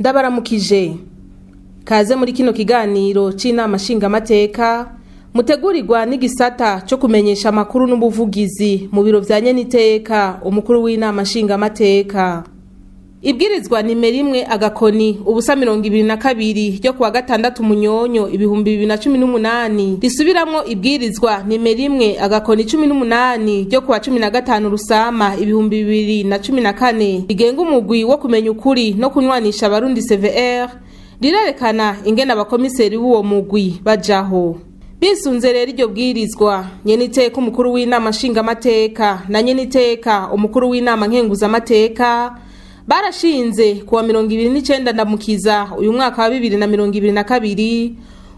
Ndabaramukije. Kaze muri kino kiganiro c'inama nshingamateka mutegurirwa n'igisata co kumenyesha amakuru n'ubuvugizi mu biro vya nyeniteka umukuru w'inama nshingamateka. Ibwirizwa nimero 1-022 ryo kuwa 6 Munyonyo 2018 risubiramwo ibwirizwa nimero 1-18 ryo kuwa 15 Rusama 2014 rigenga umugwi wo kumenya ukuri no kunywanisha abarundi CVR, rirerekana ingene abakomiseri b'uwo mugwi bajaho. Bisunze rero iryo bwirizwa, nyeniteka umukuru w'inama nshingamateka na nyeniteka umukuru w'inama nkenguzamateka barashinze kuwa 29 Ndamukiza uyu mwaka wa 2022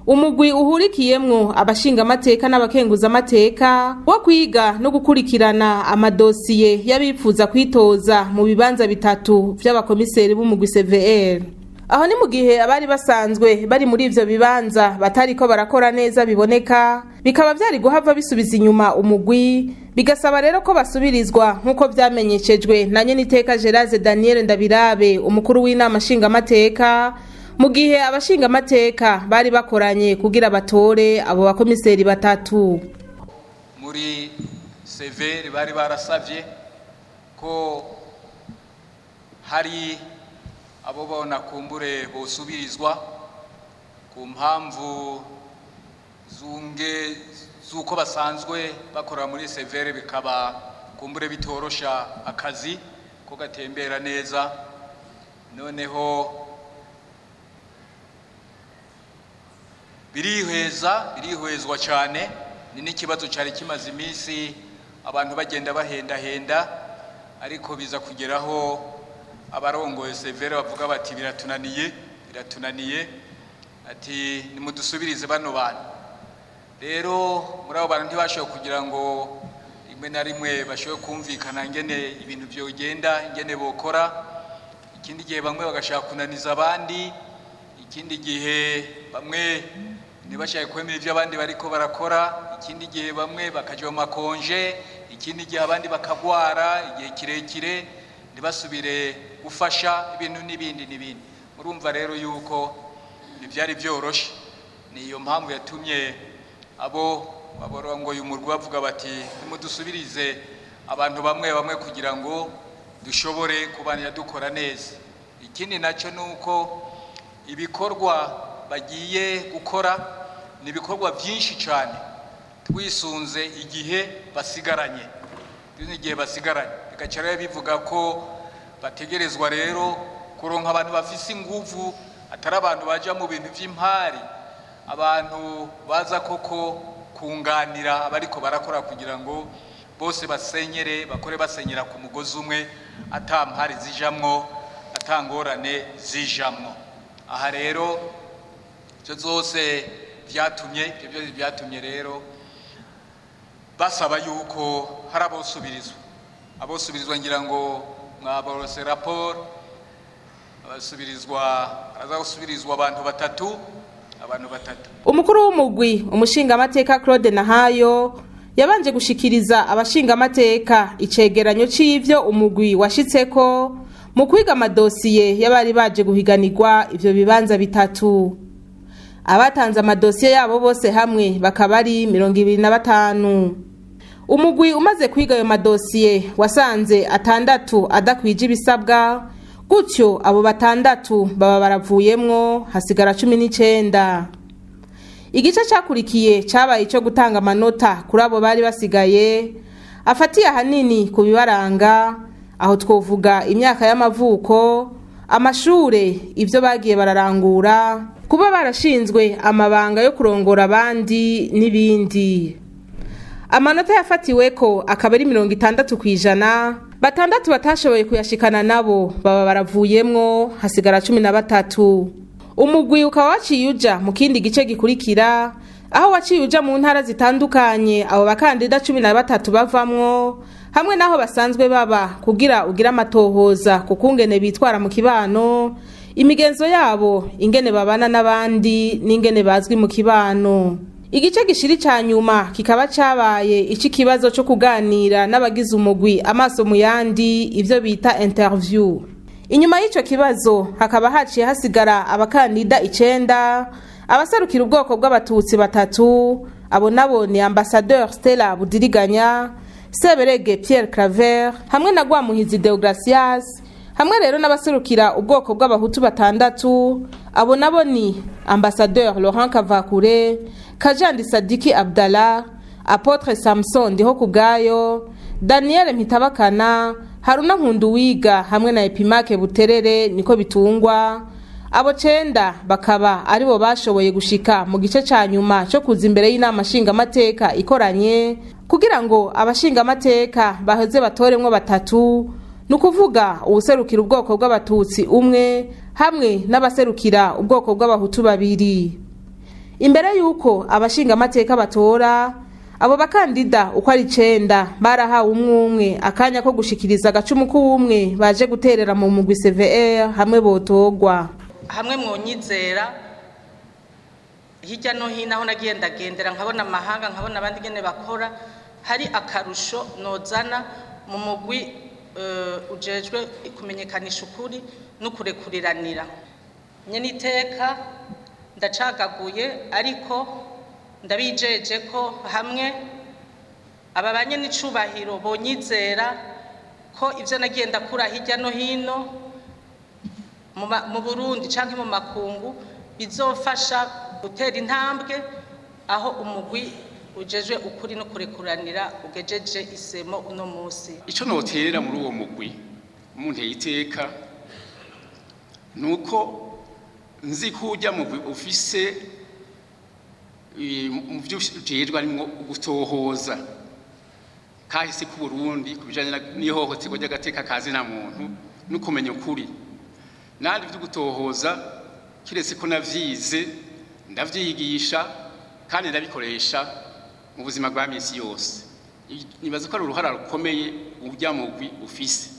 umugwi uhurikiyemwo abashingamateka n'abakenguzamateka wo kwiga no gukurikirana amadosiye y'abifuza kwitoza mu bibanza bitatu vy'abakomiseri b'umugwi CVR. Aho ni mu gihe abari basanzwe bari muri ivyo bibanza batariko barakora neza biboneka, bikaba vyari guhava bisubiza inyuma umugwi, bigasaba rero ko basubirizwa, nk'uko vyamenyeshejwe na nyeniteka Gerase Daniel Ndabirabe, umukuru w'inama nshingamateka, mu gihe abashingamateka bari bakoranye kugira batore abo bakomiseri batatu. Muri CVR bari barasavye ko hari abo bona kumbure bosubirizwa ku mpamvu zunge z'uko basanzwe bakora muri CVR, bikaba kumbure bitorosha akazi ko gatembera neza. Noneho birihweza, birihwezwa cyane, ni n'ikibazo cyari kimaze iminsi abantu bagenda bahendahenda, ariko biza kugeraho abarongoye CVR bavuga bati biratunaniye, biratunaniye, ati nimudusubirize bano bantu. Rero muri abo bantu ntibashoboye kugira ngo rimwe na rimwe bashobore kumvikana ngene ibintu vyogenda, ingene bokora. Ikindi gihe bamwe bagashaka kunaniza abandi, ikindi gihe bamwe ntibashake kwemera ivyo abandi bariko barakora, ikindi gihe bamwe bakaja mu makonje, ikindi gihe abandi bakagwara igihe kirekire ntibasubire gufasha ibintu n'ibindi n'ibindi. Murumva rero yuko ntivyari vyoroshe. Niyo mpamvu yatumye abo baborongoye umurwi bavuga bati nimudusubirize abantu bamwe bamwe kugira ngo dushobore kubana dukora neza. Ikindi naco nuko ibikorwa bagiye gukora ni ibikorwa byinshi cyane, twisunze igihe basigaranye, igihe basigaranye bigaca rero bivuga ko bategerezwa rero kuronka abantu bafise inguvu, atari abantu baja mu bintu vy'impari, abantu baza koko kunganira abariko barakora kugira ngo bose basenyere, bakore basenyera ku mugozi umwe, ata mpari zijamwo, ata ngorane zijamwo. Aha rero ivyo vyose vyatumye, ivyo vyose vyatumye rero basaba yuko hari abosubirizwa. Abosubirizwa ngira ngo mwaborose raporo, abasubirizwa araza gusubirizwa abantu batatu, abantu batatu. Umukuru w'umugwi umushingamateka Claude Nahayo yabanje gushikiriza abashingamateka icegeranyo c'ivyo umugwi washitseko mu kwiga amadosiye y'abari baje guhiganirwa ivyo bibanza bitatu. Abatanze amadosiye yabo bose hamwe bakaba ari 25. Umugwi umaze kwiga ayo madosiye wasanze atandatu adakwije ibisabwa, gutyo abo batandatu baba baravuyemwo, hasigara 19. Igice cakurikiye cabaye ico gutanga amanota kuri abo bari basigaye, afatiye ahanini ku bibaranga. Aho twovuga imyaka y'amavuko, amashure, ivyo bagiye bararangura, kuba barashinzwe amabanga yo kurongora abandi n'ibindi. Amanota yafatiweko akaba ari 60%. Batandatu batashoboye kuyashikana nabo baba baravuyemwo, hasigara 13. Umugwi ukaba waciye uja mu kindi gice gikurikira, aho waciye uja mu ntara zitandukanye abo bakandida 13 bavamwo hamwe n'aho basanzwe baba, kugira ugire amatohoza ku kungene bitwara mu kibano, imigenzo yabo, ingene babana n'abandi n'ingene bazwi mu kibano. Igice gishiri ca nyuma kikaba cabaye ic'ikibazo co kuganira n'abagize umugwi amaso mu yandi, ivyo bita interview. Inyuma y'ico kibazo hakaba haciye hasigara abakandida 9, abaserukira ubwoko bw'abatutsi 3, abo nabo ni Ambassadeur Stella Budiriganya, Seberege Pierre Claver hamwe na Rwamuhizi Deogracias, hamwe rero n'abaserukira ubwoko bw'abahutu 6, abo nabo ni Ambassadeur Laurent Kavakure, Kajandi Sadiki Abdallah, Apotre Samson Ndiho Kubwayo, Daniel Mpitabakana, Haruna Nkunduwiga hamwe na Epimake Buterere niko bitungwa. Abo 9 bakaba aribo bashoboye gushika mu gice ca nyuma co kuza imbere y'inama nshingamateka ikoranye, kugira ngo abashingamateka baheze batoremwo 3, ni ukuvuga uwuserukira ubwoko bw'abatutsi 1 hamwe n'abaserukira ubwoko bw'abahutu 2. Imbere yuko abashingamateka batora, abo bakandida uko ari 9 barahawe umwe akanya ko gushikiriza agacumu k'ubumwe baje guterera mu mugwi CVR hamwe botogwa. Hamwe mwonyizera hirya no hino aho nagiye ndagendera nkabona amahanga, nkabona abandi ngene bakora, hari akarusho nozana mu mugwi ujejwe kumenyekanisha ukuri no kurekuriranira. Nyene iteka ndacagaguye, ariko ndabijeje ko hamwe aba banye n'icubahiro bonyizera ko ivyo nagiye ndakura hirya no hino mu Burundi canke mu makungu bizofasha gutera intambwe aho umugwi ujejwe ukuri no kurekuranira ugejeje isemo uno musi. Ico noterera muri uwo mugwi umuntu yiteka nuko nzi ko ujya mugwi ufise mu byo ujejwe arimwo gutohoza kahise ku Burundi kubijanye n'ihohoterwa ry'agateka kazina muntu no kumenya ukuri. Nandi byo gutohoza kiretse ko navyize, ndavyigisha kandi ndabikoresha mu buzima bwa misi yose. Nibaza ko ari uruhara rukomeye ujya mugwi ufise.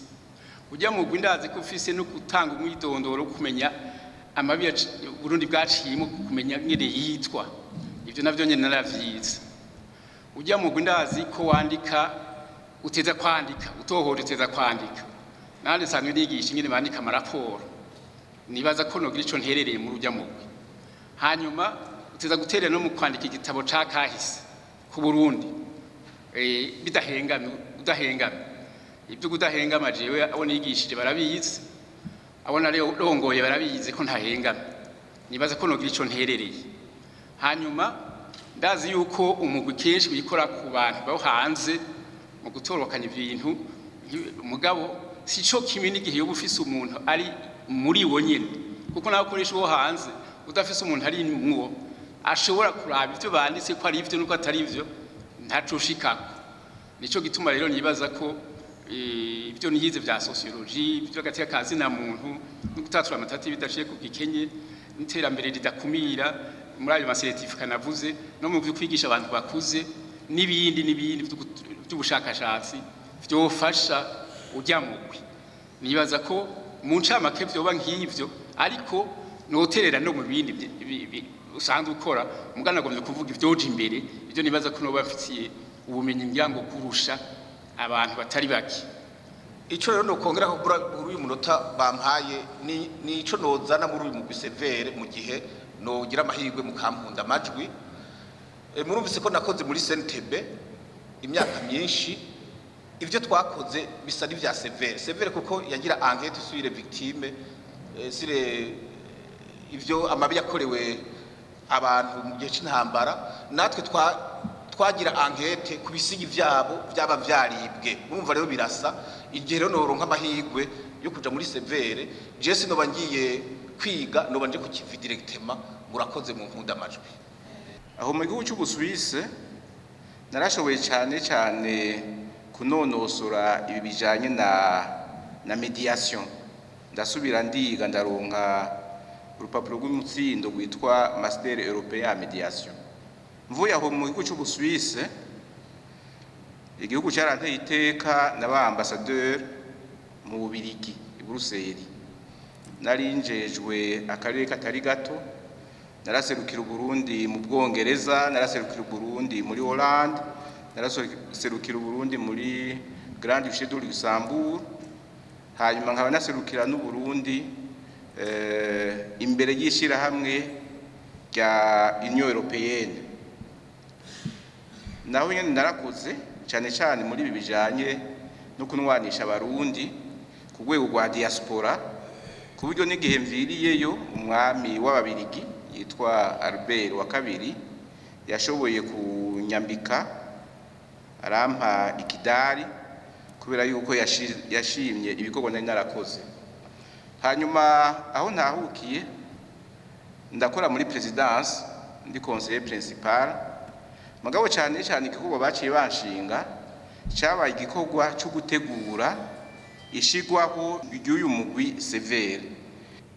Ujya mugwi ndazi ko ufise no gutanga umwidondoro, kumenya amabi Burundi bwaciyemo, kumenya ngene yitwa. Ivyo navyo nyene naravyize. Ujya mugwi ndazi ko wandika, uteza kwandika, utohora uteza kwandika. Nandi nsanzwe nigisha ingene bandika amaraporo. Nibaza ko nogira ico nterereye muri ujya mugwi. Hanyuma uteza guterera no mu kwandika igitabo ca kahise ku Burundi. Bidahengamye, udahengamye. Ibyo kudahengama jewe abo nigishije barabizi, abo narongoye barabizi ko ntahengamye. Nibaza ko nogira ico nterereye. Hanyuma ndazi yuko umugwi kenshi wikora ku bantu bo hanze mu gutorokanya ibintu, mugabo sico kimwe n'igihe yo ufise umuntu ari muri wo nyene, kuko nawe ukoresha uwo hanze udafise umuntu ari mwo ashobora kuraba ivyo banditse ko ari ivyo nuko atari ivyo, ntaco ushikako. Nico gituma rero nibaza ko ibyo niyize vya sociologie, ibyo gateka kazina muntu no gutatura amatati bidashiye ku gikenye n'iterambere ridakumira muri ayo masertifika navuze, no mu kwigisha abantu bakuze n'ibindi n'ibindi by'ubushakashatsi vyofasha ujya mugwi. Nibaza ko mu ncamake vyoba nk'ivyo, ariko noterera no mu bindi usanzwe ukora, mugana agomvye kuvuga ivyoje imbere, ivyo nibaza ko noba mfitiye ubumenyi ngira ngo kurusha abantu batari bake. Ico rero nokongera ko kuri uyu munota bampaye ni ico nozana muri uyu mugwi severe mu gihe nogira amahirwe mukampunda amajwi. Murumvise ko nakoze muri CNTB imyaka myinshi, ivyo twakoze bisa n'ivya severe. Severe kuko yagira enquête sur les victimes, sur ivyo amabi yakorewe abantu mu gihe c'intambara, natwe twagira enquête ku bisigi vyabo byaba vyaribwe. Murumva rero birasa. Igihe rero noronka amahirwe yo kuja muri severe, je sinoba ngiye kwiga, noba nje ku kivi directement. Murakoze mu nkunda amajwi. Aho mu gihugu c'Ubusuwise narashoboye cyane cyane kunonosora ibi bijanye na mediation. Ndasubira ndiga ndaronka urupapuro rw'umutsindo rwitwa Master Européen en Mediation. Mvuye aho mu gihugu c'Ubusuwise, igihugu caranteye iteka naba ambassadeur mu Bubirigi i Buruseli. Nari njejwe akarere katari gato, naraserukira Burundi mu Bwongereza, naraserukira Burundi muri Hollande, naraserukira Burundi muri Grand Duché du Luxembourg. Hanyuma nkaba naserukira n'u Burundi imbere y'ishirahamwe rya Union Européenne. Naho nyene narakoze cyane cyane muri ibi bijanye no kunwanisha abarundi ku rwego rwa diaspora, ku buryo n'igihe mviriyeyo umwami w'ababirigi yitwa Albert wa kabiri yashoboye kunyambika, arampa ikidari kubera yuko yashimye ibikorwa nari narakoze. Hanyuma aho ntahukiye ndakora muri présidence, ndi conseiller principal. Mugabo cyane cyane igikorwa baciye banshinga cyabaye igikorwa cyo gutegura ishigwaho ry'uyu mugwi CVR.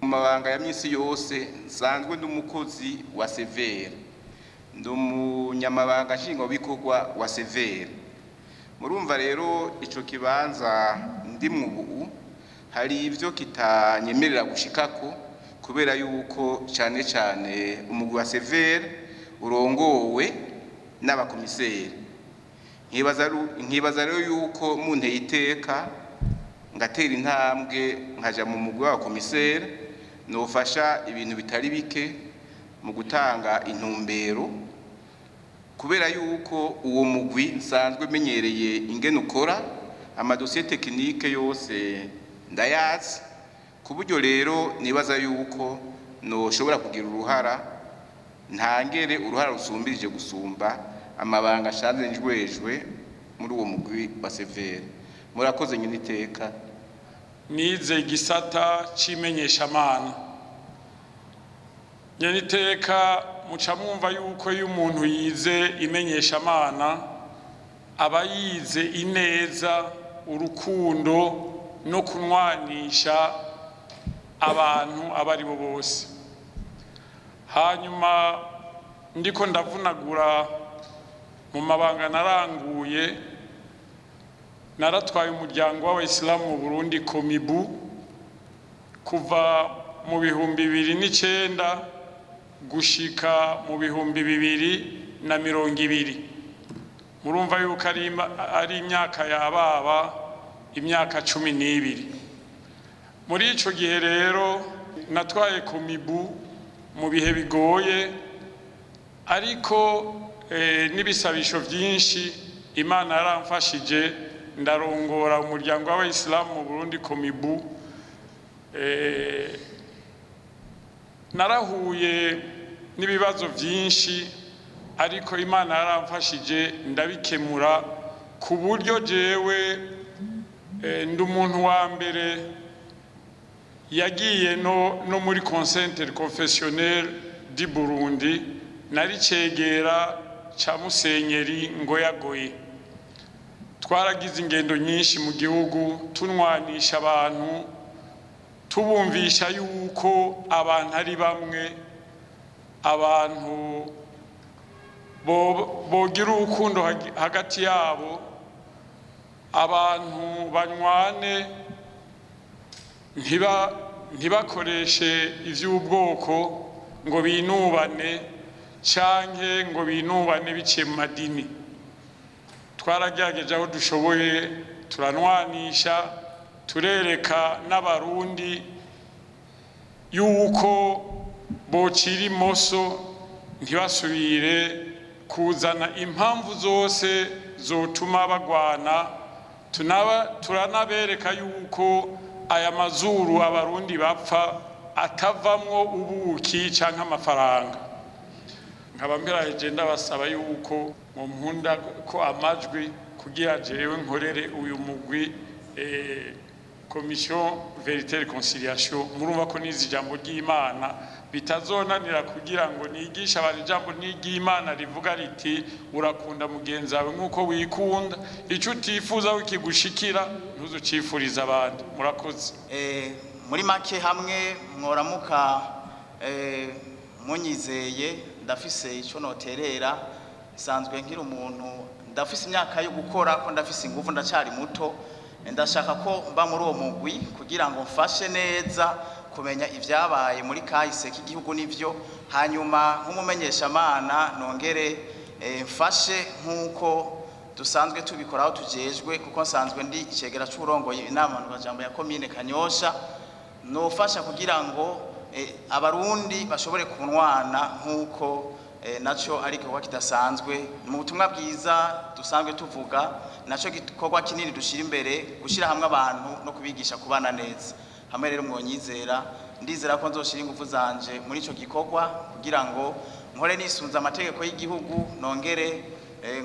Mu mabanga ya minsi yose nsanzwe ndi umukozi wa CVR, ndi umunyamabanga nshingwabikorwa wa CVR. Murumva rero ico kibanza ndimwo ubu hari ivyo kitanyemerera gushikako, kubera yuko cyane cyane umugwi wa CVR urongowe n'abakomiseri. Nkibaza rero yuko munteye iteka ngatera intambwe nkaja mu mugwi w'abakomiseri, nofasha ibintu bitari bike mu gutanga intumbero, kubera yuko uwo mugwi nsanzwe menyereye ingene ukora, amadosiye techniques yose ndayazi, ku buryo rero nibaza yuko noshobora kugira uruhara ntangere, uruhara rusumbirije gusumba amabanga ashanze njwejwe muri uwo mugwi wa CVR. Murakoze nyine iteka. Nize igisata c'imenyeshamana. Nyene iteka, muca mwumva yuko iyo umuntu yize imenyeshamana aba yize ineza, urukundo no kunwanisha abantu abo ari bo bose. Hanyuma ndiko ndavunagura mu mabanga naranguye, naratwaye umuryango w'abayisilamu mu Burundi, Komibu, kuva mu 2009 gushika mu 2020. Murumva yuko ari imyaka yababa imyaka 12. Muri ico gihe rero natwaye Komibu mu bihe bigoye, ariko n'ibisabisho byinshi Imana yaramfashije ndarongora umuryango w'abayisilamu mu Burundi, Komibu. Narahuye n'ibibazo byinshi, ariko Imana yaramfashije ndabikemura, ku buryo jewe ndi umuntu wa mbere yagiye no muri Conseil interconfessionnel du Burundi, nari cegera ca Musenyeri Ngoyagoye. Twaragize ingendo nyinshi mu gihugu, tunwanisha abantu, tubumvisha yuko abantu ari bamwe, abantu bogira urukundo hagati yabo, abantu banywane, ntibakoreshe ivy'ubwoko ngo binubane, canke ngo binubane biciye mu madini. Twaragerageje aho dushoboye, turanwanisha, turereka n'abarundi yuko bocira imoso, ntibasubire kuzana impamvu zose zotuma bagwana. Turanabereka yuko aya mazuru abarundi bapfa atavamwo ubuki canke amafaranga. Nkaba mberaheje ndabasaba yuko munkunda ko amajwi kugira jewe nkorere uyu mugwi, Commission Vérité Réconciliation. Murumva ko nizi ijambo ry'Imana bitazonanira kugira ngo nigishe abantu ijambo ry'Imana rivuga riti: "Urakunda mugenzi wawe nk'uko wikunda. Icyo utifuza wikigushikira ntuzucifuriza abandi." Murakoze. Muri make, hamwe mworamuka munyizeye, ndafise icyo noterera. Nsanzwe nkiri umuntu, ndafise imyaka yo gukora, ko ndafise ingufu, ndacyari muto. Ndashaka ko mba muri uwo mugwi kugira ngo mfashe neza kumenya ibyabaye muri kahise k'igihugu n'ivyo, hanyuma nk'umumenyeshamana nongere mfashe nk'uko Dusanzwe tubikora aho tujejwe, kuko nsanzwe ndi icegera c'urongoye inama mpanuzwajambo ya komine Kanyosha. Nofasha kugira ngo abarundi bashobore kunwana, nk'uko naco ari igikorwa kidasanzwe mu butumwa bwiza dusanzwe tuvuga. Naco gikorwa kinini dushira imbere, gushyira hamwe abantu no kubigisha kubana neza hamwe. Rero mwonyizera, ndizera ko nzoshira ingufu zanje muri ico gikorwa kugira ngo nkore nisunze amategeko y'igihugu, nongere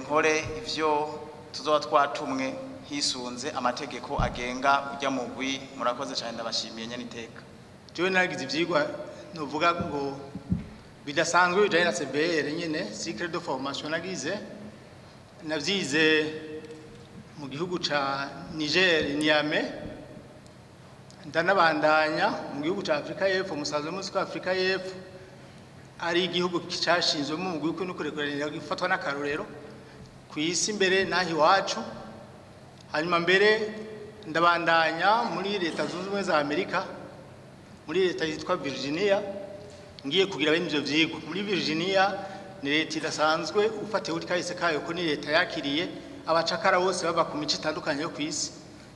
nkore ivyo tuzoba twatumwe hisunze amategeko agenga ujya mugwi. Murakoze cyane, ndabashimiye nyene iteka. Jewe naragize ivyigwa novuga ngo bidasanzwe bijanye na CVR nyene, cycle de formation nagize, navyize mu gihugu ca Niger, Niamey, ndanabandanya mu gihugu ca Afrika y'Epfo. Musanzwe muzi ko Afrika y'Epfo ari igihugu cashinzwemo umugwi w'ukuri n'ukurekurana, gifatwa n'akarorero ku isi mbere n'aho iwacu. Hanyuma mbere ndabandanya muri Leta Zunze Ubumwe za Amerika, muri leta yitwa Virginia, ngiye kugira bene ivyo vyigwa. Muri Virginia ni leta idasanzwe ufatiye kuri kahise kayo, ko ni leta yakiriye abacakara bose bava ku mico itandukanye yo ku isi,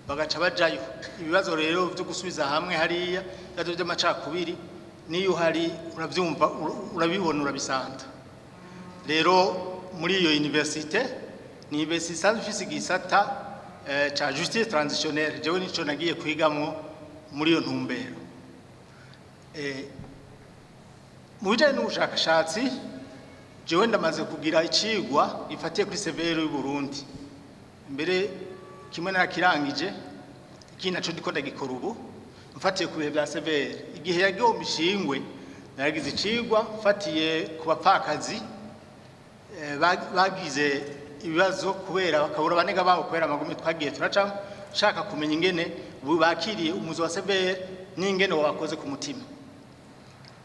bagaca bajayo. Ibibazo rero vyo gusubiza hamwe hariya, ibibazo vy'amacakubiri niyo uhari uravyumva, urabibona, urabisanta. Rero muri iyo université, ni université isanzwe ifise igisata ca justice transitionnelle, jewe nico nagiye kwigamwo muri iyo ntumbero. Mu bijanye n'ubushakashatsi, jewe ndamaze kugira icigwa gifatiye kuri CVR y'u Burundi. Mbere kimwe narakirangije, ikindi naco ndiko ndagikora ubu, mfatiye ku bihe bya CVR igihe yagomba ishingwe. Naragize icigwa mfatiye ku bapfakazi bagize ibibazo kubera bakabura banega babo kubera amagumi twagiye turacamo, nshaka kumenya ingene ubu bakiriye umuzo wa CVR n'ingene wabakoze ku mutima.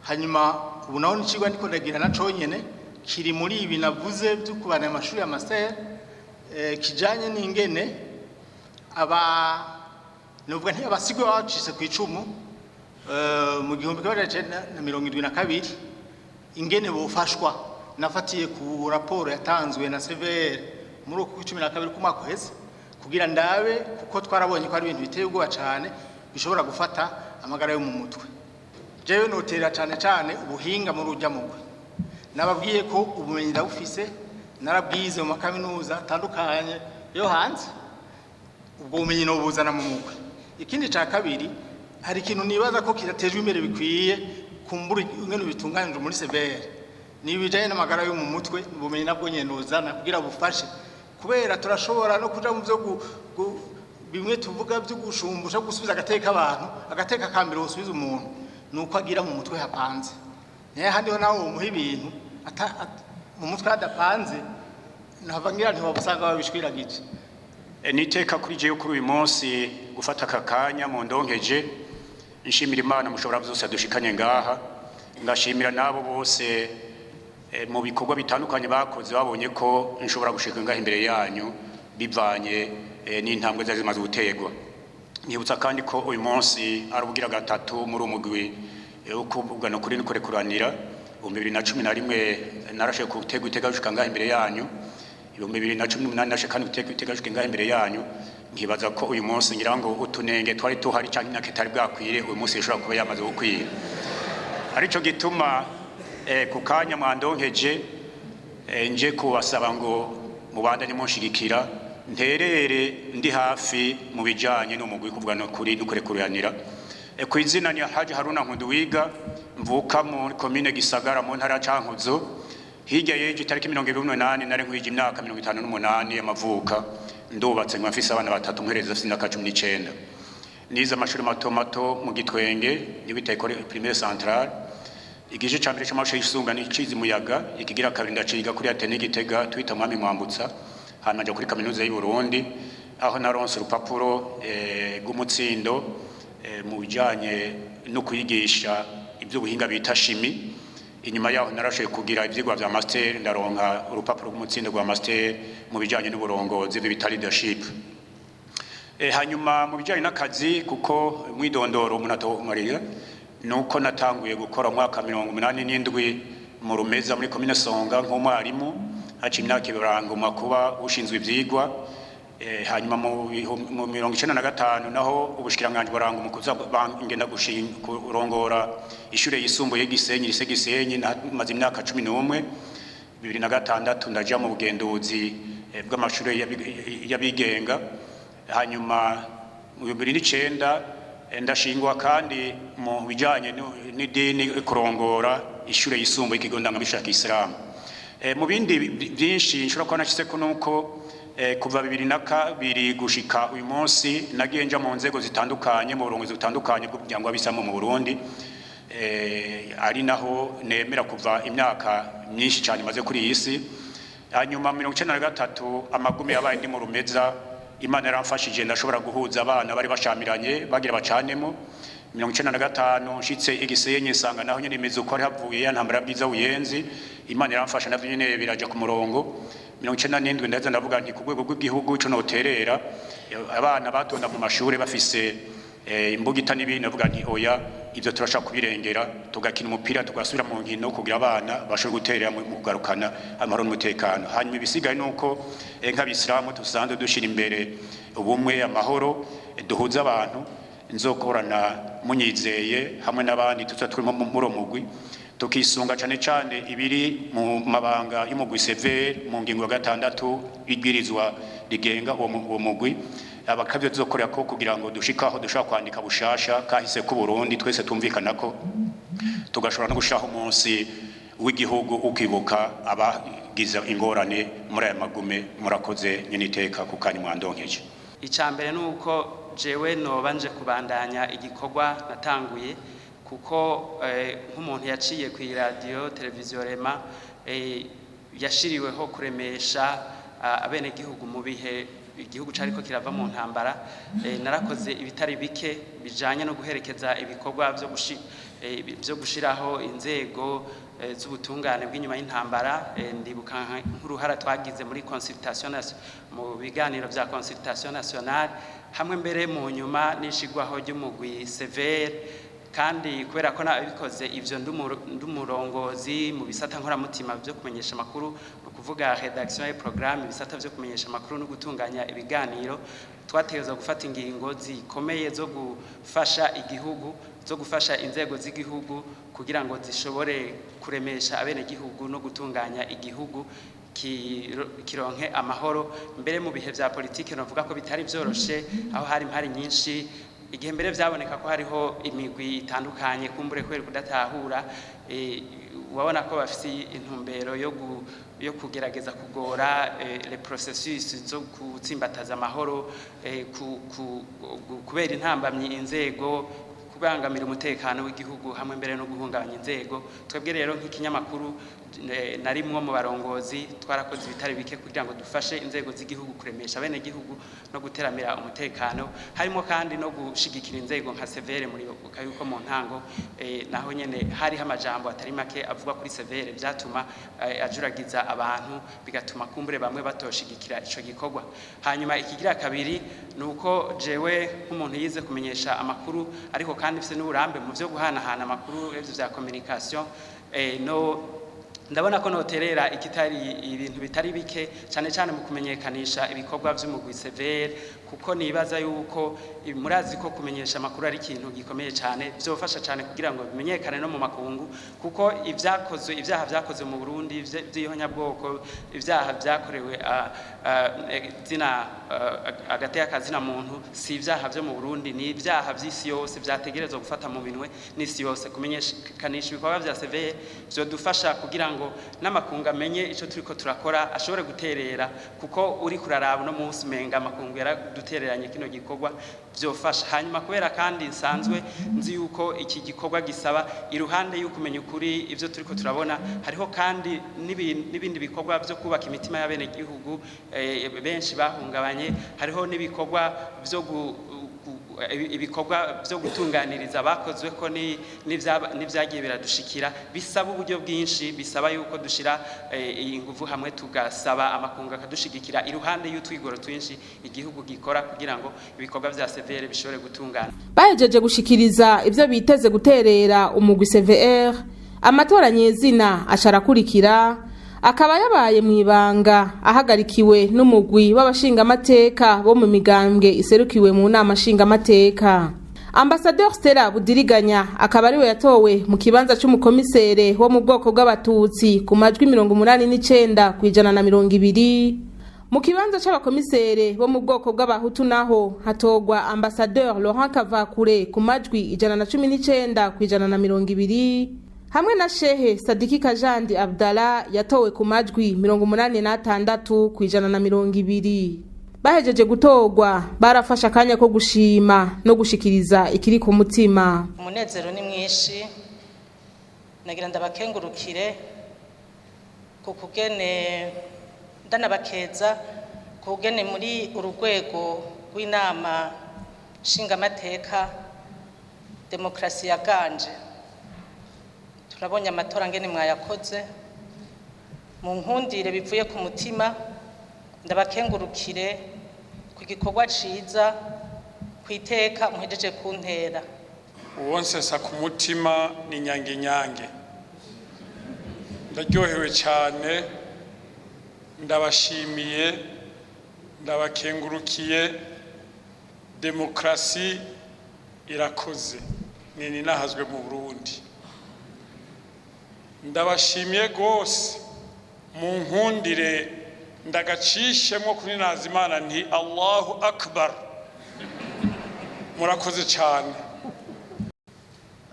Hanyuma ubu naho n'icigwa ndiko ndagira na conyene kiri muri ibi navuze byo kubana amashuri ya master, kijanye n'ingene aba nuvuga nti abasigwe bacitse ku icumu mu 1972, ingene bofashwa. Nafatiye ku raporo yatanzwe na CVR muri uku 12 k'umwaka uheze, kugira ndabe, kuko twarabonye ko ari ibintu biteye ubwoba cyane bishobora gufata amagara yo mu mutwe. Jewe notera cyane cyane ubuhinga muri ujya mugwi. Nababwiye ko ubumenyi ndabufise, narabwize mu makaminuza atandukanye yo hanze. Ubwo bumenyi nobuzana mu mugwi. Ikindi cya kabiri, hari ikintu nibaza ko kidatejwe imbere bikwiye kumbura ingene bitunganijwe muri CVR, ni ibijanye n'amagara yo mu mutwe. Ubumenyi nabwo nyene nozana kugira bufashe, kubera turashobora no kuja mu byo bimwe tuvuga byo gushumbusha, gusubiza agateka abantu. Agateka ka mbere wosubiza umuntu ni uko agira mu mutwe hapanze. Naye ahandi ho nawe womuha ibintu mu mutwe hadapanze, nahava ngira ntiwabusanga babishwiragije. Niteka kuri jewe kuri uyu munsi gufata aka kanya mu ndonkeje nshimira Imana mushobora byose yadushikanye ngaha, ngashimira n'abo bose mu bikorwa bitandukanye bakoze babonye ko nshobora gushika ngaha imbere yanyu bivanye n'intambwe zari zimaze guterwa. Nibutsa kandi ko uyu munsi ari ubugira gatatu muri umugwi wo kuvugana ukuri no kurekuranira. 2011 narashoboye gutegwa iteka gushika ngaha imbere yanyu, 2018 narashoboye kandi gutegwa iteka gushika ngaha imbere yanyu. Nkibaza ko uyu munsi ngira ngo utunenge twari tuhari canke imyaka itari bwakwire, uyu munsi ishobora kuba yamaze gukwira. Arico gituma ku kanya mwandonkeje, nje kubasaba ngo mubandanye munshigikira, nterere ndi hafi mu bijanye n'umugwi kuvugana kuri no kurekuranira. Ku izina ni Haji Haruna Nkunduwiga, mvuka muri komine Gisagara mu ntara ya Cankuzo. Hirya y'ejo itariki 28 nari nkwije imyaka 58 y'amavuka. Ndubatse, nkaba mfise abana batatu, mpereza afise imyaka 19. Nize amashuri mato mato mu Gitwenge, nibita École Primaire Centrale. Igice ca mbere c'amashuri yisumbuye nicize Muyaga, ikigira kabiri ndaciga kuri Athénée Gitega twita Mwami Mwambutsa. Hanyuma nja kuri kaminuza y'u Burundi, aho naronse urupapuro rw'umutsindo mu bijanye no kwigisha ivy'ubuhinga bita chimie. Inyuma yaho narashoboye kugira ivyigwa vya master, ndaronka urupapuro rw'umutsindo rwa master mu bijanye n'uburongozi bita leadership. Hanyuma mu bijanye n'akazi, kuko mwidondoro umuntu atomarira, nuko natanguye gukora mu mwaka 87 mu Rumeza muri komine Songa nk'umwarimu. Haciye imyaka 2 baranguma kuba ushinzwe ivyigwa. Hanyuma mu 95 naho ubushikiranganje baranguma kuza ngenda kurongora ishure yisumbuye Gisenyi, lycée Gisenyi, maze imyaka 11. 2006 ndaja mu bugenduzi bw'amashure y'abigenga. Hanyuma mu 2009 ndashingwa kandi mu bijanye n'idini kurongora ishure yisumbuye ikigo ndangamico ya Kisilamu. Mu bindi byinshi nshobora kuba nashyizeko nuko kuva 2002 gushika uyu munsi nagiye nja mu nzego zitandukanye, mu burongozi butandukanye bw'umuryango w'abisilamu mu Burundi, ari naho nemera kuva imyaka myinshi cyane maze kuri iyi si. Hanyuma 93 amagume yabaye ndi mu Rumeza, Imana yaramfashije ndashobora guhuza abana bari bashamiranye bagira bacanemo. 95 nshitse Igisenyi nsanga naho nyene imeze uko ari havuye ya ntambara bwiza Buyenzi, Imana yaramfasha navyo nyene biraja ku murongo. 97 ndaza ndavuga nti ku rwego rw'igihugu ico noterera, abana batonda mu mashure bafise imbugita n'ibindi, ndavuga nti oya, ivyo turashaka kubirengera, tugakina umupira, tugasubira mu nkino kugira abana bashobore guterera mu kugarukana amahoro n'umutekano. Hanyuma ibisigaye nuko nk'abisilamu dusanzwe dushira imbere ubumwe, amahoro, duhuza abantu. Nzokorana munyizeye hamwe n'abandi tuza turimo muri uwo mugwi, tukisunga cane cane ibiri mu mabanga y'umugwi severe mu ngingo ya 6 ibwirizwa rigenga uwo mugwi, abakavyo tuzokorera ko kugira ngo dushikaho dushobora kwandika bushasha kahise ku Burundi twese tumvikana ko tugashobora no gushiraho umunsi w'igihugu ukibuka abagize ingorane muri aya magume. Murakoze nyene iteka ku kanya mwandonkeje. Icambere nuko jewe nobanje kubandanya igikorwa natanguye, kuko nk'umuntu yaciye ku radio televiziyo Rema, yashiriweho kuremesha abenegihugu mu bihe igihugu cariko kirava mu ntambara. Narakoze ibitari bike bijanye no guherekeza ibikorwa byo gushiraho inzego z'ubutungane bw'inyuma y'intambara. Ndibuka nk'uruhara twagize muri consultation, mu biganiro vya consultation nationale, hamwe mbere mu nyuma n'ishigwaho ry'umugwi severe. Kandi kubera ko nabikoze ivyo ndumurongozi mu bisata nkoramutima byo kumenyesha amakuru, ni ukuvuga rédaction et programme, ibisata byo kumenyesha amakuru no gutunganya ibiganiro, twategerezwa gufata ingingo zikomeye zo gufasha igihugu, zo gufasha inzego z'igihugu kugira ngo zishobore kuremesha abenegihugu no gutunganya igihugu kironke amahoro. Mbere mu bihe vya politike novuga ko bitari vyoroshe, aho hari impari nyinshi, igihe mbere vyaboneka ko hariho imigwi itandukanye kumbure kubera kudatahura, wabona ko bafise intumbero yo kugerageza kugora les processus zo gutsimbataza amahoro, kubera intambamyi inzego, kubangamira umutekano w'igihugu, hamwe mbere no guhungabanya inzego. Twebwe rero nk'ikinyamakuru narimwo mu barongozi, twarakoze ibitari bike kugira ngo dufashe inzego z'igihugu kuremesha bene gihugu no guteramira umutekano, harimo kandi no gushigikira inzego nka severe. Muri yuko mu ntango naho nyene hariho amajambo atari make avuga kuri severe byatuma ajuragiza abantu, bigatuma kumbure bamwe batoshigikira ico gikorwa. Hanyuma ikigira kabiri nuko jewe nk'umuntu yize kumenyesha amakuru, ariko kandi mfise n'uburambe mu vyo guhanahana amakuru, ivyo vya communication, no ndabona ko noterera ikitari ibintu bitari bike, cyane cyane mu kumenyekanisha ibikorwa vy'umugwi severe, kuko nibaza yuko murazi ko kumenyesha amakuru ari ikintu gikomeye cyane, vyofasha cyane kugira ngo bimenyekane no mu makungu, kuko ivyakozwe, ivyaha vyakozwe mu Burundi vy'ihonyabwoko, ivyaha vyakorewe zina agateka kazina muntu, si ivyaha vyo mu Burundi, ni ivyaha vy'isi yose vyategerezwa gufata mu minwe n'isi yose. Kumenyekanisha ibikorwa vya severe vyodufasha kugira ngo n'amakungu amenye ico turiko turakora, ashobore guterera, kuko uri kuraraba no munsi menga amakungu yaradutereranye kino gikorwa, vyofasha. Hanyuma kubera kandi nsanzwe nzi yuko iki gikorwa gisaba iruhande y'ukumenya ukuri ivyo turiko turabona, hariho kandi n'ibindi bikorwa vyo kubaka imitima y'abenegihugu benshi bahungabanye, hariho n'ibikorwa vyo ibikorwa vyo gutunganiriza bakozwe ko n'ivyagiye biradushikira, bisaba uburyo bwinshi, bisaba yuko dushira inguvu hamwe, tugasaba amakungu akadushigikira iruhande y'utwigoro twinshi igihugu gikora kugira ngo ibikorwa vya severe bishobore gutungana. Bahejeje gushikiriza ivyo biteze guterera umugwi CVR, amatora nyezina asharakurikira. Akaba yabaye mu ibanga, ahagarikiwe n'umugwi w'abashingamateka bo mu migambwe iserukiwe mu nama nshingamateka. Ambasaderi Stella Budiriganya akaba ariwe yatowe mu kibanza c'umukomisere wo mu bwoko bw'Abatutsi ku majwi 89%. Mu kibanza c'abakomisere bo mu bwoko bw'Abahutu naho hatogwa Ambasaderi Laurent Kavakure ku majwi 119%, hamwe na Shehe Sadiki Kajandi Abdallah yatowe ku majwi 86%. Bahejeje gutorwa, barafashe akanya ko gushima no gushikiriza ikiri ku mutima. Umunezero ni mwinshi. Nagira ndabakengurukire ku kugene, ndanabakeza ku kugene muri uru rwego rw'inama nshingamateka demokarasi yaganje. Turabonye amatora ngene mwayakoze. Mu nkundire bivuye ku mutima ndabakengurukire ku gikorwa ciza, ku iteka muhejeje kuntera. Uwonsesa ku mutima ni nyange nyange. Ndaryohewe cyane, ndabashimiye, ndabakengurukiye. Demokarasi irakoze, ni nahazwe mu Burundi. Ndabashimiye rwose. Mu nkundire ndagacishemo kuri Nazimana nti Allahu Akbar, murakoze cyane.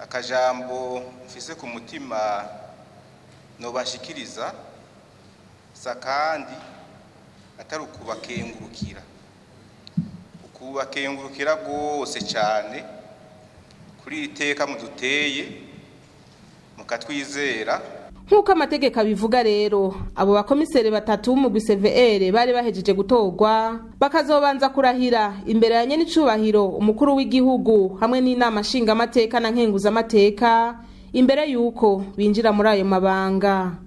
Akajambo mfise ku mutima nobashikiriza sa kandi atari ukubakengurukira, ukubakengurukira rwose cyane kuri iri teka muduteye mukatwizera. Nk'uko amategeko abivuga rero, abo bakomiseri batatu b'umugwi CVR bari bahejeje gutorwa bakazobanza kurahira imbere ya nyenicubahiro umukuru w'igihugu hamwe n'inama nshingamateka na nkenguzamateka imbere y'uko binjira muri ayo mabanga.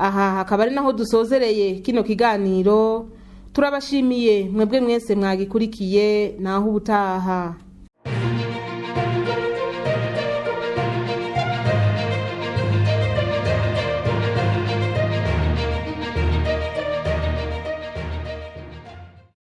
Aha hakaba ari naho dusozereye kino kiganiro. Turabashimiye mwebwe mwese mwagikurikiye. Naho ubutaha.